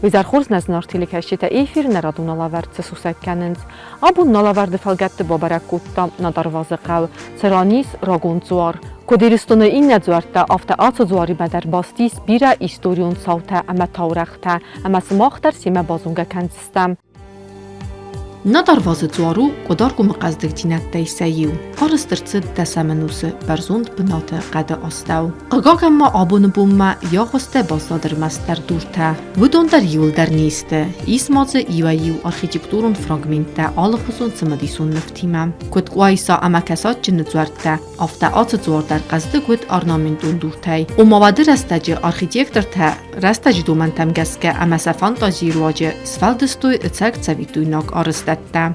Изӕр хорз нӕ зынаргъ телекӕсджытӕ эфир нӕ радон алӕвӕрд цы сусӕг кӕнынц. Абон налӕвӕрды фӕлгӕтты бабӕрӕг кодта Надарвазы хъӕу, цыран ис рагон дзуар. Куыд Ирыстоны иннӕ дзуӕрттӕ, афтӕ ацы дзуаримӕ дӕр баст ис бирӕ историон цаутӕ ӕмӕ таурӕгътӕ, ӕмӕ сымах дӕр семӕ базонгӕ кӕндзыстӕм. Надарвазы дзуар у Къуыдаргомы хъӕздыгдзинӕдтӕй сӕ иу. Арӕзт ӕрцыд дӕсӕм ӕнусы бӕрзонд бынаты хъӕды астӕу. Хъыгагӕн ма абоны бонмӕ йӕ агъуыстӕй баззад ӕрмӕстдӕр дуртӕ. Уыдон дӕр иуылдӕр не сты. Ис ма дзы иуӕй-иу архитектурон фрагменттӕ алыхуызон цымыдисон нывтимӕ. Куыд Къуайса ӕмӕ Кӕсаджджыны дзуӕрттӕ, афтӕ ацы дзуар дӕр хъӕздыг уыд орнаментон дуртӕй. Ома уӕды рӕстӕджы архитектортӕ рӕстӕджы домӕнтӕм гӕсгӕ ӕмӕ сӕ фантазийы руаджы сфӕлдыстой ӕцӕг цӕвиттойнаг арӕзтӕдтӕ.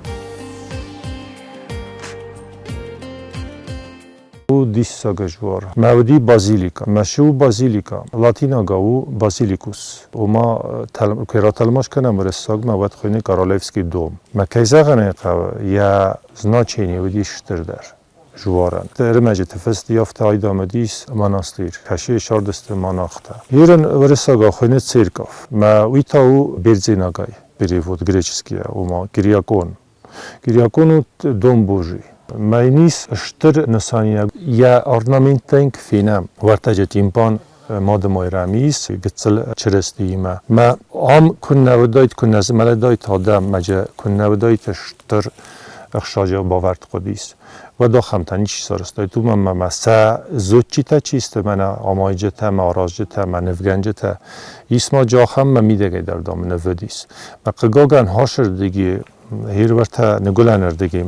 У диссаджы дзуар. Мӕ уыди базилика. Мӕ у базилика. Латинагау у базиликус. Ома, куы ратӕлмац кӕнӕм уырыссагмӕ, уӕд хуыйны Королевский дом. Мӕ кӕй зӕгъын ӕй хъӕуы, йӕ значение уыди стырдӕр жуарӕн. Ӕрмӕджыты фыст йафтӕ айдам уыдис монастырь, кӕсы сардысты монахтӕ. Ирын уырыссагау хуыйны церковь. Мӕ уый та у бердзенагӕй перевод греческийӕ, ома кириакон. Кириакон у дом Божий. Мӕнис стыр нысаниуӕг йӕ орнаменттӕн куы фенӕм, уӕртӕджы тимпан Мады Майрӕм ис гыццыл Чырыстиимӕ. Мӕ ам куыннӕ уыдаид, куыннӕ змӕлыдаид адӕм, мӕджы куыннӕ уыдаид стыр ӕхсаджы бавӕрд хъуыдис. Уӕд ахӕмтӕ ничи сарӕзтаид, уымӕн ӕмӕ сӕ зодчитӕ чи сты, мӕнӕ амайджытӕ, мӕ аразджытӕ, мӕ нывгӕнджытӕ, ис ма джы ахӕм мӕ мидӕгӕй дӕр, дам, ныв уыдис. Мӕ хъыгагӕн, хасырдыги Хирвӕртӕ ныгуылӕнырдыги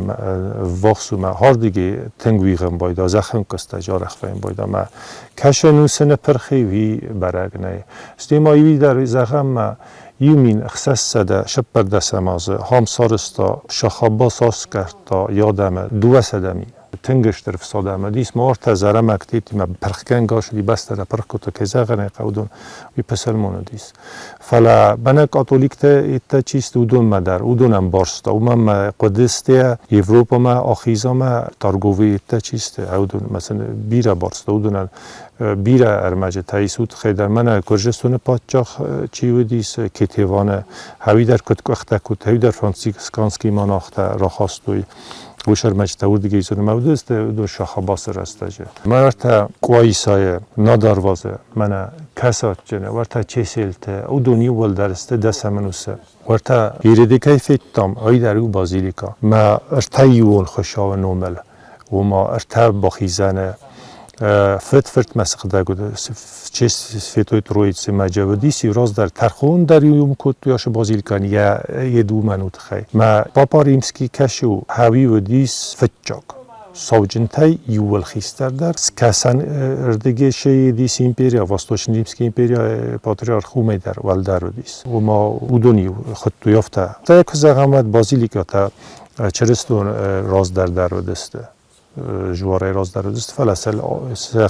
ввахс у мӕ хардыги тынг уигъын байда, зӕххӕнкъуыстӕ арӕх вӕййын байда мӕ кӕсӕн у цы ныппырхи, уый бӕрӕг нӕй. Стӕй ма иуи дӕр зӕгъӕм мӕ 1614 азы хам сарӕзта Шах-Аббас аскъӕрдта йадӕмы 200 мин. Тынг стыр фсад ӕмӕ дис ма ортӕ зӕрӕмӕгты итимӕ пырхгӕнгӕ ацыди бӕстӕ пырх кодта, кӕй зӕгъын ӕй хъӕуы, уыдон уый пысылмон уыдис. Фӕлӕ мӕнӕ католиктӕ иттӕ чи сты, уыдонмӕ дӕр, уыдонӕн барста, уымӕн мӕ хъуыды сты Европӕмӕ ахизамӕ торговый иттӕ чи сты, уыдон мӕ сын бирӕ барста, уыдонӕн бирӕ ӕрмӕджытӕ ис уый тыххӕй дӕр. Мӕнӕ Гуырдзыстоны паддзах чи уыдис, Кетеваны, хӕуи дӕр куыд къуыхтӕ кодта, хӕуи дӕр францисканский монахтӕ рахастой. Уый сӕрмӕджытӕ уырдыгӕй дзурынмӕ уыдысты, уыдон Шах-Аббасы рӕстӕджы. Мӕ уӕртӕ Къуаисайы, Надарвазы, мӕнӕ Кӕсаджджыны, уӕртӕ Чеселты, уыдон иууылдӕр сты дӕсӕм ӕнусы. Уӕртӕ Ереды кӕй федтам, ай дӕр у базилика. Мӕ ӕртӕиуон Хуыцауы номыл, ома ӕртӕ бахизӕны фыд фыртмӕ сыгъдӕг уыд, в честь Святой Троицы мӕ уыдис иу раздӕр тӕрхон дӕр иу кодтой ашы базиликӕн йӕ едумӕн у тыххӕй. Мӕ папа римский кӕсы у, хӕуи уыдис фыццаг. Сауджынтӕй иууыл хистӕрдӕр скӕсӕн ӕрдыгӕй едис империя, Восточный Римский империя патриарх уымӕй дӕр уӕлдӕр уыдис. Ома уыдон иу хуыдтой афтӕ. Та куы зӕгъӕм, уӕд базиликӕтӕ чырыстон раздӕр дӕр уыдысты. Жуарӕй раздӕр уыдысты, фӕлӕ сӕ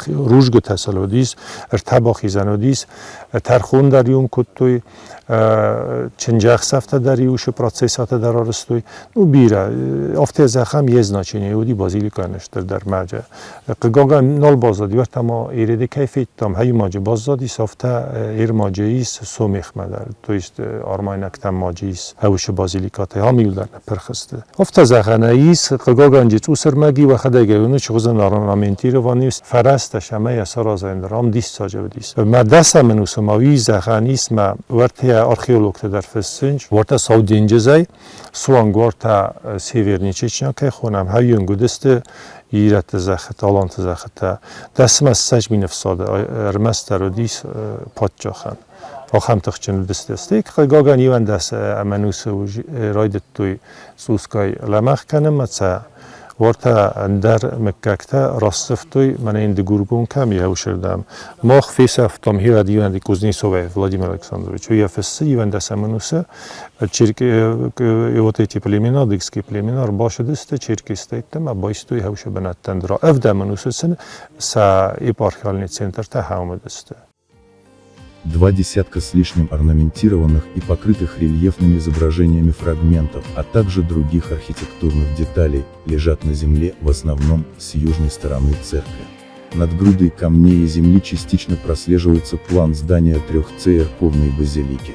рузгуытӕ сыл уыдис, ӕртӕ бахизӕн уыдис, тӕрхон дӕр иум кодтой, чынджӕхсӕвтӕ дӕр иу процессатӕ дӕр арӕзтой. Ну, бирӕ. Афтӕ зӕгъӕм, йе значение уыди базиликӕйӕн стырдӕр мӕджы. Хъыгагӕн, нал баззади, уӕртӕ ма Ереды кӕй федтам, хӕймаджы баззадис, афтӕ Ермаджы ис Сомихмӕ дӕр, то есть армайнӕгтӕм маджы ис Хӕуысы базиликӕтӕй, ам иу дӕр нӕ пырх сты. Афтӕ зӕгъӕн ис, хъыгагӕн, цъус ӕрмӕги уӕхӕдӕг ӕй чыгъуызӕн орнаментирован ис, фӕрӕзтӕ сӕмӕ йӕ саразӕн дӕр ам диссаджы уыдис. Мӕ дӕсӕм ӕнусы ма уый зӕгъӕн ис, мӕ уӕртӕ археологтӕ дӕр фыссынц, уӕртӕ Сау денджызӕй суанг уӕртӕ Северный Чечня кӕй хонӕм, хӕййонг уыдысты ирӕтты зӕххытӕ, аланты зӕххытӕ. Дӕсмӕ ссӕдз мин ӕфсады ӕрмӕстдӕр уыдис паддзахӕн. Ахӕм тыхджын уыдысты. Стӕй хъыгагӕн иуӕндӕс ӕмӕ ӕнусы райдыдтой цъусгай лӕмӕгъ кӕнынмӕ сӕ уӕртӕ ӕндӕр мыггӕгтӕ рассывтой мӕнӕ йын дыгургон кӕм и ӕвсырдӕм. Мах фесӕфтам Хирад Иванди Кузнецовӕй Владимир Александрович. Уый йӕ фыссы иуӕндӕсӕм ӕнусы вот эти племена, адыгские племена ӕрбацыдысты черкестӕй ӕмӕ байстой хӕусы бынӕттӕн дӕр. Ӕвдӕм ӕнусы сын сӕ епархиальный центртӕ хӕм уыдысты. Два десятка с лишним орнаментированных и покрытых рельефными изображениями фрагментов, а также других архитектурных деталей, лежат на земле, в основном, с южной стороны церкви. Над грудой камней и земли частично прослеживается план здания трехцерковной базилики.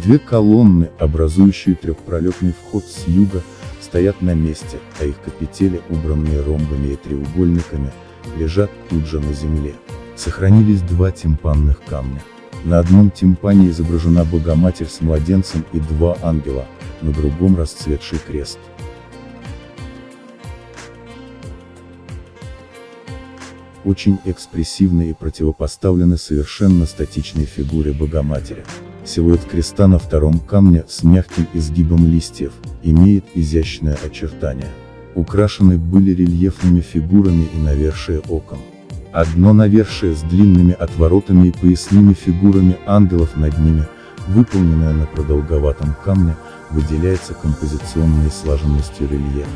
Две колонны, образующие трехпролетный вход с юга, стоят на месте, а их капители, убранные ромбами и треугольниками, лежат тут же на земле. Сохранились два тимпанных камня. На одном тимпане изображена Богоматерь с младенцем и два ангела, на другом расцветший крест. Очень экспрессивны и противопоставлены совершенно статичной фигуре Богоматери. Силуэт креста на втором камне с мягким изгибом листьев, имеет изящное очертание. Украшены были рельефными фигурами и навершие окон. Одно навершие с длинными отворотами и поясными фигурами ангелов над ними, выполненное на продолговатом камне, выделяется композиционной слаженностью рельефа.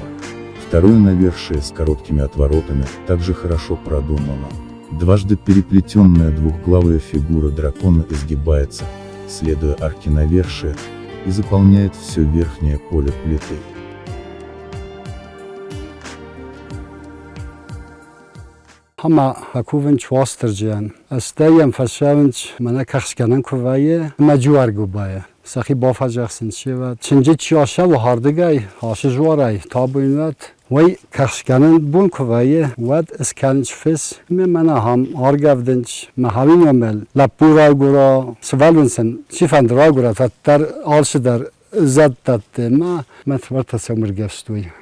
Второе навершие с короткими отворотами, также хорошо продумано. Дважды переплетенная двухглавая фигура дракона изгибается, следуя арке навершия, и заполняет все верхнее поле плиты. Ӕмӕ фӕкувынц Уастырджийӕн. Стӕй йӕм фӕцӕуынц, мӕнӕ кӕхцгӕнӕн куы вӕййы, ӕмӕ Джиуӕргуыбайы. Сӕхи бафӕдзӕхсынц се Чынджы чи ацӕуы ардыгӕй, ацы дзуарӕй, табуйнат, уый кӕхцгӕнӕн бон куы вӕййы, уӕд скӕнынц фыс ӕмӕ мӕнӕ ахӕм аргӕвдынц мӕ хӕриномыл. Лӕппу райгуыра, сывӕллон сын цыфӕнды райгуыра, уӕддӕр алцыдӕр зӕд дӕтты ӕмӕ мӕ твӕртӕ сӕумӕргӕвстой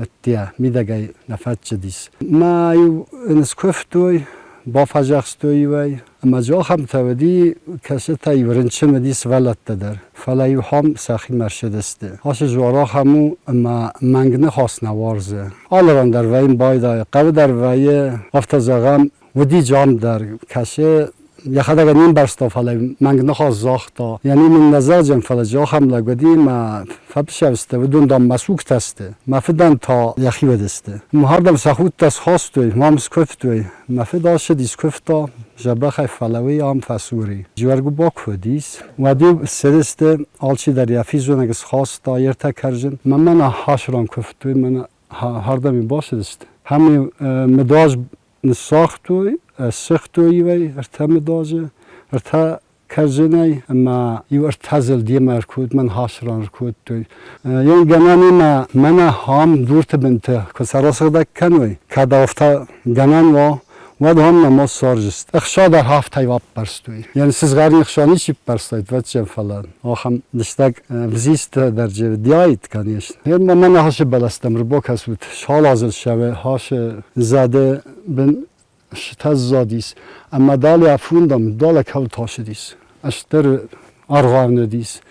ӕддейӕ, мидӕгӕй нӕ фӕччыдис. Мӕ-иу ын скуывтой, бафӕдзӕхстой-иу ӕй. Ӕмӕ дзы ахӕмтӕ уыди, кӕцытӕ-иу рынчын уыди сывӕллӕттӕ дӕр, фӕлӕ-иу хам сӕхимӕ ссыдысты. Ацы дзуар ахӕм у, ӕмӕ мӕнг ныхас нӕ уарзы. Алы ран дӕр вӕййын байдайы, хъӕуы дӕр вӕййы, афтӕ зӕгъӕм, уыди джам дӕр, кӕсы йӕхӕдӕг не мбӕрста, фӕлӕ мӕнг ныхас загъта. Йӕ ном ын нӕ зӕгъдзӕн, фӕлӕ дзы ахӕм лӕг уыди, мӕ фӕбыцӕу уыдон, дам, мӕ сугтӕ сты, мӕ фыдӕн та йӕхи уыдысты. Махӕрдӕм сӕ худтӕ схастой, мӕм скуывтой. Мӕ фыд ацыди, скуывта, дзӕбӕхӕй фӕлӕууи ам фӕсури. Джиуӕргуыба куы уыдис, уӕд-иу ссыдысты, алчидӕр йӕ физонӕг схаста йе ртӕ кӕрдзын. Мӕ мӕнӕ хасран куывтой, мӕнӕ хӕрдӕм-иу бацыдысты. Ӕм-иу мыдадз ныссагътой, ссыгътой-иу ӕй ӕртӕ мыдадзы, ӕртӕ кӕрдзынӕй ӕмӕ иу ӕртӕ зылдимӕ ӕркодмӕ ныхасран ӕркодтой. Йӕн гӕнӕнимӕ мӕнӕ ам дурты бынты куы сӕ расыгъдӕг кӕной, кӕд афтӕ гӕнӕн уа, уӕд ам нӕма ссардзысты. Ӕхца дӕр афтӕ баппӕрстой. Йӕн сызгъӕрин ӕхца ничи ппӕрстаид, вӕццӕн, фӕлӕ ахӕм лыстӕг взисты дӕр диаид, конечно. Мӕ мӕнӕ хасы бӕлӕстӕм ӕрбакӕсут, салазыл сӕвы хасы зӕды бын стӕззадис ӕмӕ дӕле афундам дӕле кӕуыл тасыдис, стыр аргъуан уыдис.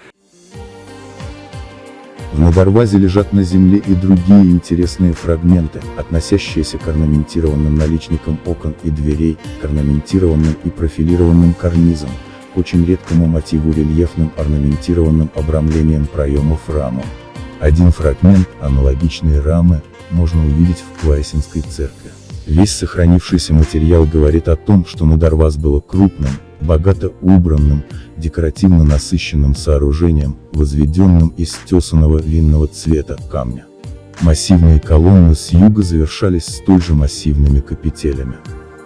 В Надарвазе лежат на земле и другие интересные фрагменты, относящиеся к орнаментированным наличникам окон и дверей, к орнаментированным и профилированным карнизам, к очень редкому мотиву рельефным орнаментированным обрамлением проемов рамам. Один фрагмент аналогичной рамы можно увидеть в Квайсинской церкви. Весь сохранившийся материал говорит о том, что Надарваз было крупным, богато убранным, декоративно насыщенным сооружением, возведенным из тесаного винного цвета камня. Массивные колонны с юга завершались столь же массивными капителями.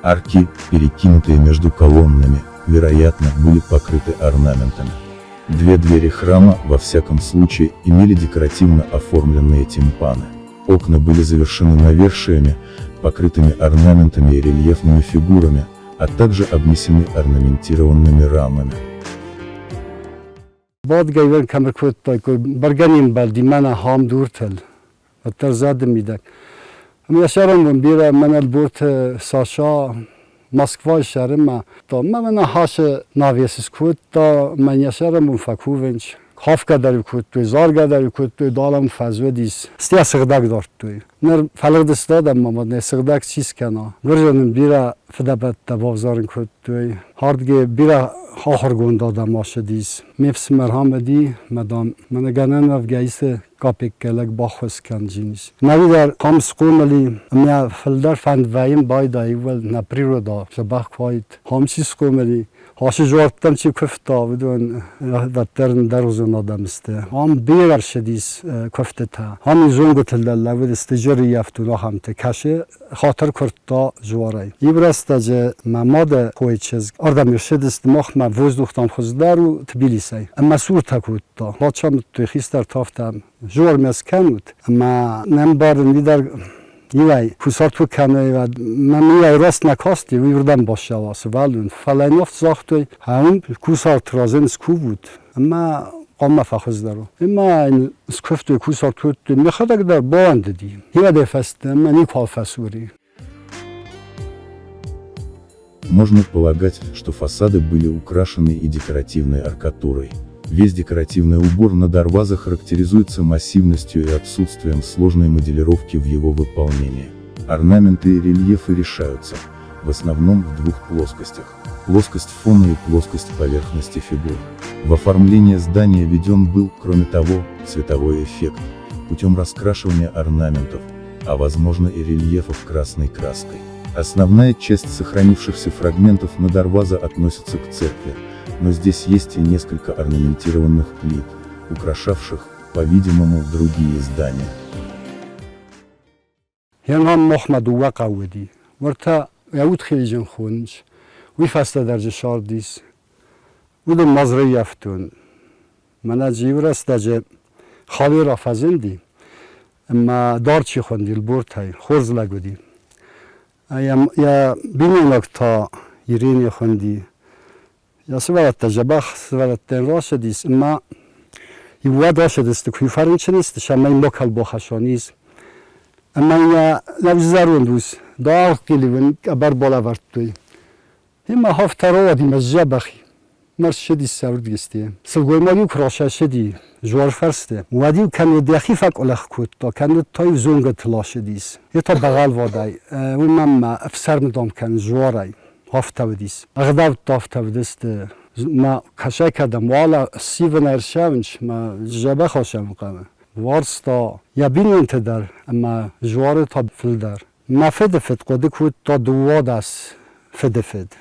Арки, перекинутые между колоннами, вероятно, были покрыты орнаментами. Две двери храма, во всяком случае, имели декоративно оформленные тимпаны. Окна были завершены навершиями, покрытыми орнаментами и рельефными фигурами, а также обнесены орнаментированными рамами. Бадгӕ кӕм ӕркодтаиккой, бӕргӕ не мбӕлди мӕнӕ хам дуртыл, уӕддӕр зӕды мидӕг. Ӕмӕ йӕ сӕрӕнбон бирӕ мӕнӕ Ӕлборты Саша Москвайы сӕрымӕ, та мӕ мӕнӕ хасы навес скодта, мӕн йӕ сӕрӕнбон фӕкувынц. Хафгӕ дӕр кодтой, заргӕ дӕр кодтой, далӕм фӕз уыдис. Стӕй сыгъдӕг дардтой. Ныр фӕлыгъдысты адӕммӕ, мад нӕ сыгъдӕг чи скӕна. Гуырдзы нын бирӕ фыдӕбӕттӕ бавзарын кодтой. Хардге бирӕ ахуыргонд адӕм ацыдис. Ме фсымӕр ам уыди, мадам, мӕнӕ гӕнӕн уӕвгӕ исы капеккӕ лӕг баххуыс кӕндзӕнис. Нӕуидӕр ам схъомыл и, ӕмӕ фылдӕр фӕнд вӕййын байдайы, уӕл нӕ природа дзӕбӕх куы уаид. Ам чи схъомыл и, Ацы дзуӕрттӕм чи куывта, уыдон дарддӕр ӕндӕргъуызон адӕм сты. Ам бирӕ ӕрцыдис куывтытӕ. Ам зонгуытыл дӕр лӕууыдысты джырыйӕфтон ахӕмты. Кӕсы хатыр куырдта дзуарӕй. Иу рӕстӕджы мӕ мады хойы чызг ардӕм ӕрцыдысты махмӕ воздухтӕм хуыздӕр у Тбилисӕй. Ӕмӕ суртӕ кодта. Бацамыдтой хистӕртӕ афтӕ, дзуармӕ скӕнут ӕмӕ нӕ мбарын уый дӕр иуӕй кусарт куы кӕной, уӕд мӕм иуӕй раст нӕ касти, уый уырдӕм бассӕуа сывӕллон. Фӕлӕ йын афтӕ загътой, уым кусарт разын скувут ӕмӕ хъуамӕ фӕхуыздӕр у. Ӕмӕ йын скуывтой, кусарт кодтой, мӕхӕдӕг дӕр бауӕндыди. Уӕдӕй фӕстӕмӕ никуал фӕсури. Можно полагать, что фасады были украшены и декоративной аркатурой. Весь декоративный убор на Дарваза характеризуется массивностью и отсутствием сложной моделировки в его выполнении. Орнаменты и рельефы решаются, в основном в двух плоскостях – плоскость фона и плоскость поверхности фигур. В оформление здания введен был, кроме того, цветовой эффект, путем раскрашивания орнаментов, а возможно и рельефов красной краской. Основная часть сохранившихся фрагментов на Дарваза относится к церкви, но здесь есть и несколько орнаментированных плит, украшавших, по-видимому, другие здания. Йӕ махмӕ дыууӕ хъӕуы уыди. Уӕртӕ йӕ удхириджын хонынц. Уый фӕстӕдӕр дзы сардис. Уыдон ма дзы рӕййӕфтон. Мӕнӕ дзы иу рӕстӕджы халера фӕзынди, ӕмӕ дард чи хуынди Лбортӕй, хорз лӕг уыди. Йӕ бинойнаг та Ирене хуынди. Йӕ сывӕллӕттӕ дзӕбӕх сывӕллӕттӕн рацыдис ӕмӕ иу уӕд рацыдысты, куы фӕрынчын сты, цӕмӕй локал бахӕссон ис. Ӕмӕ йӕ лӕгъззӕронд ус даргъ хъиливын къӕбӕр балӕвӕрдтой. Ӕмӕ афтӕ рауади мӕ сдзӕбӕх и. Мӕ ссыдис сӕ Сылгоймаг-иу куы расӕсыди зуарфӕрсты, уӕд-иу кӕннод йӕхи фӕкъуылых кодта, кӕннод та-иу зонгӕтыл ацыдис. Йе та бӕгъӕлвадӕй, уымӕн ма ӕфсӕрмы дам кӕн зуарӕй. Афтӕ уыдис. Ӕгъдӕуттӕ афтӕ уыдысты. Мӕ кӕсӕй кӕдӕм уӕлӕ ссивын ӕрцӕуынц, мӕ дзӕбӕх ацӕуын хъӕуы. Уарзта йӕ бинонты дӕр ӕмӕ дзуары та фылдӕр. Мӕ фыдыфыд хъуыды кодта 12 фыдыфыд.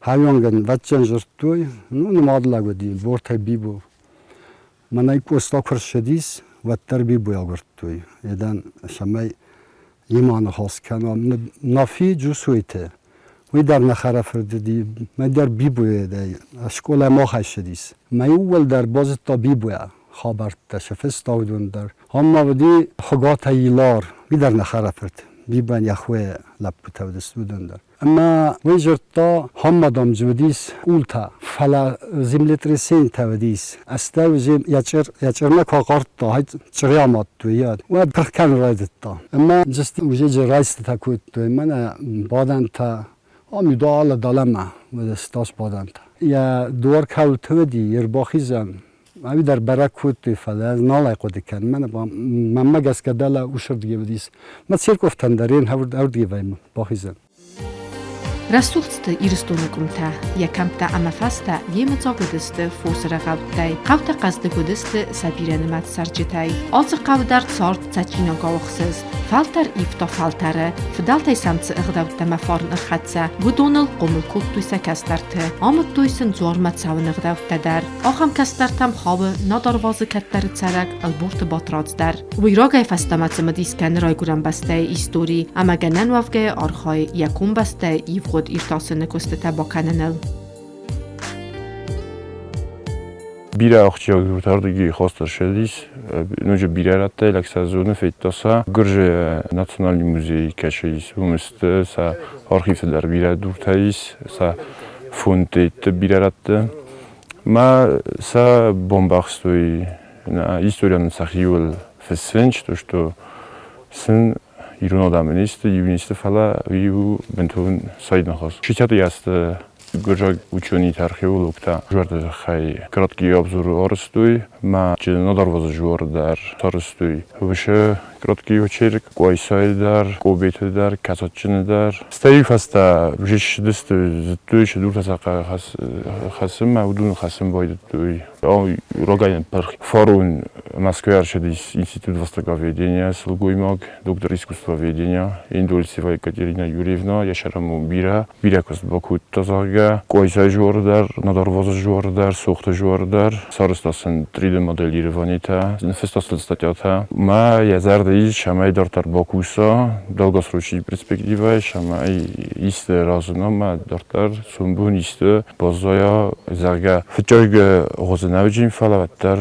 Хайуангӕн вӕццӕн дзырдтой, ну, нымад лӕг уыди, Бортӕй Бибо. Мӕнӕй Къоста куы рцыдис, уӕддӕр Бибойы агуырдтой. Едӕн цӕмӕй йемӕ аныхас кӕна. Нафи Джусойты, уый дӕр нӕ хӕрӕфырт уыди, мӕ дӕр Бибойӕ скъолӕ махӕй ссыдис. Мӕ иууылдӕр базыдта Бибойӕ хабӕрттӕ, сӕ фыста уыдон дӕр. Ам ма уыди Хуыгатӕ Илар, уый дӕр нӕ хӕрӕфырт. Бибойӕн йӕ хойы лӕппутӕ уыдысты уыдон дӕр. Ӕмӕ уый дзырдта, Хаммадам дзы уыдис къултӕ, фӕлӕ землетрясентӕ уыдис. Астӕу йӕ чъыр, йӕ чъырмӕ куы ахъардта, чъыры амадтой йӕ, уӕд пырх кӕнын райдыдта. Ӕмӕ узеджы райстытӕ кодтой, мӕнӕ бадӕнтӕ, ам иу алы дӕлӕмӕ уыдысты ас бадӕнтӕ. Йӕ дуар кӕуылты уыди, йе рбахизӕн, ӕви дӕр бӕрӕг кодтой, фӕлӕ ӕз нал ӕй хъуыды кӕнын. Мӕнӕ мӕнмӕ гӕсгӕ дӕлӕ усырдыгӕй уыдис. Мӕ церковтӕн дӕр йын ӕрдгевӕй бахизӕн. Рӕсугъд сты Ирыстоны къуымтӕ, йӕ кӕмттӕ ӕмӕ фӕзтӕ йемыдзаг уыдысты фосы рӕгъӕуттӕй, хъӕутӕ хъӕздыг уыдысты сӕ бирӕнымӕц цӕрджытӕй. Ацы хъӕу дӕр цард цӕджджинагау ӕхсызт. Фӕлтӕр ивта фӕлтӕры, фыдӕлтӕй сӕм цы ӕгъдӕуттӕ ӕмӕ фарн ӕрхӕццӕ, уыдоныл хъомыл кодтой сӕ кӕстӕрты, амыдтой сын дзуармӕ цӕуыны ӕгъдӕуттӕ дӕр. Ахӕм кӕстӕртӕм хауы Надарвазы кӕддӕры цӕрӕг Ӕлборты Батрадз дӕр. Уый рагӕй фӕстӕмӕ цымыдис кӕны райгуырӕн бӕстӕйы истори ӕмӕ гӕнӕн уӕвгӕйӕ архайы йӕ комбӕстӕйы ивгъуыд иртасыны куыстытӕ бакӕныныл. Бирӕ ахсджиаг дуртӕрдыги хаст ӕрцыдис, ноджы бирӕ рӕттӕй лӕг сӕ зоны, федта сӕ. Гуырдзы национальный музей кӕцы ис, уым сты сӕ архивты дӕр бирӕ дуртӕ ис, сӕ фондты бирӕ рӕтты. Мӕ сӕ бамбӕхстой историйӕн сӕхиуыл фыссынц, то что сын ирон адӕмы не сты, иу не сты, фӕлӕ уый у бынтон сайд ныхас. Шестьдесят азты гуырдзиаг ученыйтӕ, археологтӕ зуарты тыххӕй краткий обзор арӕзтой, мӕ Надарвазы зуар дӕр сарӕзтой. Уышы Краткий очерк, Къуайсайы дӕр, Къобеты дӕр, Кӕсӕджджыны дӕр. Стӕй фӕстӕ уже ссыдысты, зыдтой, сӕ дуртӕ сӕ хӕссынмӕ, уыдоны хӕссын байдыдтой. Рагӕй ныппырх. Фарон Мӕскуыйы ӕрцыдис Институт востоковедения сылгоймаг, доктор искусствоведения Индольцева Екатерина Юрьевна, йӕ сӕрӕн бирӕ, бирӕ куыст бакодта, зӕгъгӕ. Къуайсайы жуары дӕр, Надарвазы жуары дӕр, Сохты жуары дӕр. Сарӕзта сын 3D-моделированитӕ, ныффыста сын статьятӕ. Мӕ йӕ зӕрды ис, цӕмӕй дарддӕр бакуса долгосрочный перспективӕйы, цӕмӕй исты разына мӕ дарддӕр сомбон исты баззайа, зӕгъгӕ. Фыццаг гъозынӕвджын, фӕлӕ уӕддӕр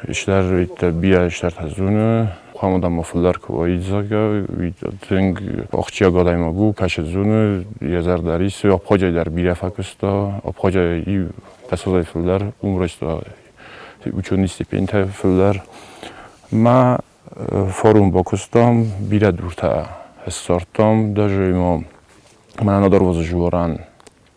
исдӕр бирӕ исдӕртӕ зоны. Хъуамӕ дам ма фылдӕр куы уаид, зӕгъгӕ, уый тынг ахсджиаг адӕймаг у, кӕсы зоны, йӕ зӕрдӕ рисы, Абхазӕй дӕр бирӕ фӕкуыста, Абхазӕй иу дӕсазӕй фылдӕр, уым райста ученый степеньтӕ фылдӕр. Мӕ форум бакуыстам, бирӕ дуртӕ ссардтам, даже ма мӕнӕ Надарвазы жуарӕн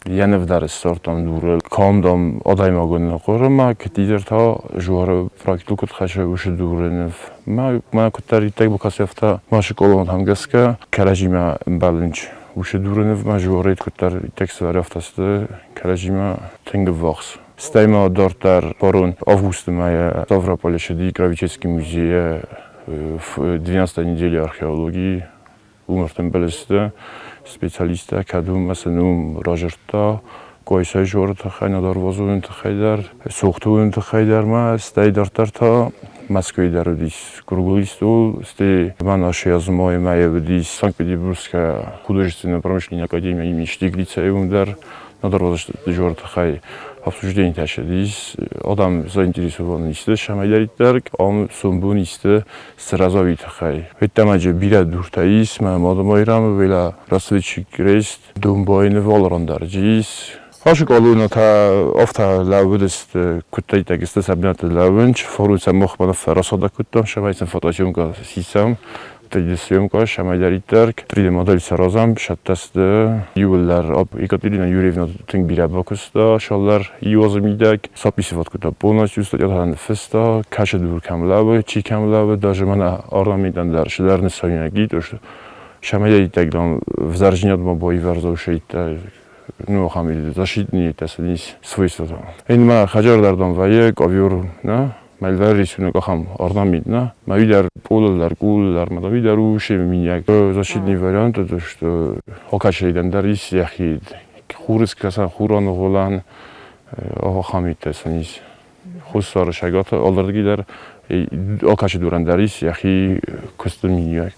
йӕ ныв дӕр ссардтам дуры. Кӕм, дам, адӕймагӕн ныхъуыры мӕ кӕддӕр та жуары проектыл куыд хӕссы уыцы дуры ныв. Мӕ мӕ куыддӕр иттӕг бакӕсы, афтӕ мӕ скъолонтӕм гӕсгӕ кӕрӕдзимӕ ӕмбӕлынч. Уыцы дуры ныв мӕ жуарӕй куыддӕр иттӕг цыдӕр афтӕ сты кӕрӕдзимӕ тынг ӕввахс. Стӕй ма дарддӕр фарон августы мӕйы Ставрополы ссыди Кравчецкий музейы 12 неделя археологии. Уым ӕртӕмбӕлысты специалисттӕ, кӕд уым сын уым разырдта Къуайсайы жоры тыххӕй, Надарвазойы тыххӕй дӕр, Сохтуйы тыххӕй дӕр ма, стӕй дарддӕр та Мӕскуыйы дӕр уыдис круглый стол, стӕй мӕнӕ Шиазмойы мӕйы уыдис Санкт-Петербургская художественно-промышленная академия имени Штиглица уым дӕр Надарвазы жоры тыххӕй обсуждениетӕ ссыдис, адӕм заинтересован исты цӕмӕйдӕриддӕр, ам сомбон исты сырӕза тыххӕй. Ӕддӕмӕджы бирӕ дуртӕ ис, мӕ мады Майрӕмы велӕ разведчик Крест, домбайы нывӕлрон дӕр ис. Ацы колоннӕтӕ афтӕ лӕууыдысты, куыддӕриддӕр сты сӕ бынӕтты лӕууынц, фӕлӕ сӕ мах ныффӕрасадӕг кодтам, цӕмӕй сын фотосъемка сисӕм. 3D-съемка, цӕмӕйдӕриддӕр 3D-модель саразӕм, сӕттӕ сты. Иуылдӕр Екатерина Юрьевна тынг бирӕ бакуыста, сӕлдӕр иу азы мидӕг записывать кодта полностью, статьятӕ ныффыста, кӕцы дур кӕм лӕууы, чи кӕм лӕууы, даже мӕнӕ орнаментӕн дӕр цыдӕр нысаниуӕг и, то что цӕмӕйдӕриддӕр дам взӕрдзинадмӕ баивӕрзӕу ну, ахӕм защитные ис свойства. Ин ма хӕдзардӕрдӕм вӕййы ковёр, нӕ? Мӕлдӕр рисунок ахӕм орнамент, нӕ? Ма уый пъолыл дӕр, къулыл дӕр, ма уый дӕр у се миниаг. Защитный вариант это что окачайдӕн дӕр ис йӕхи хурыскӕсӕн, хураныгъуылӕн ахӕм иттӕ сын ис. Хуссары сӕгаты алырдыги дӕр окачы дурӕн дӕр ис йӕхи куысты миниуӕг.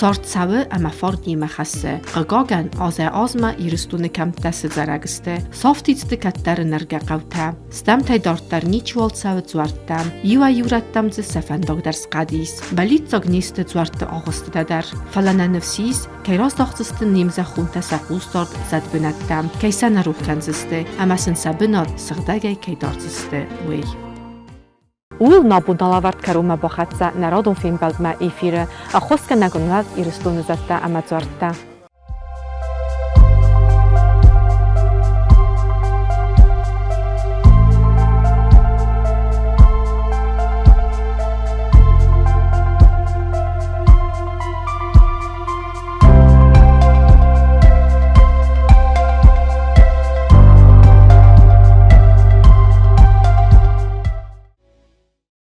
Цард цӕуы ӕмӕ фарнимӕ хӕссы. Хъыгагӕн, азӕй-азмӕ Ирыстоны кӕмттӕ сыдзӕрӕг сты, сафтид сты кӕддӕры нӕргӕ хъӕутӕ. Стӕмтӕй дарддӕр ничиуал цӕуы дзуӕрттӕм. Иуӕй-иу рӕттӕм дзы сӕ фӕндаг дӕр схъӕд ис. Бӕллиццаг не сты дзуӕртты агъуыстытӕ дӕр. Фӕлӕ нӕ ныфс ис, кӕй раздахдзысты не мзӕххонтӕ сӕ хъусдард зӕдбынӕттӕм, кӕй сӕ нӕ рох кӕндзысты ӕмӕ сын сӕ бынат сыгъдӕгӕй кӕй дардзысты, уый. Ууыл нӕ бон алӕвӕрд кӕронмӕ бахӕццӕ нӕ радон фембӕлдмӕ эфиры. Ӕххуысгӕнӕг уын уӕд Ирыстоны зӕдтӕ ӕмӕ дзуӕрттӕ.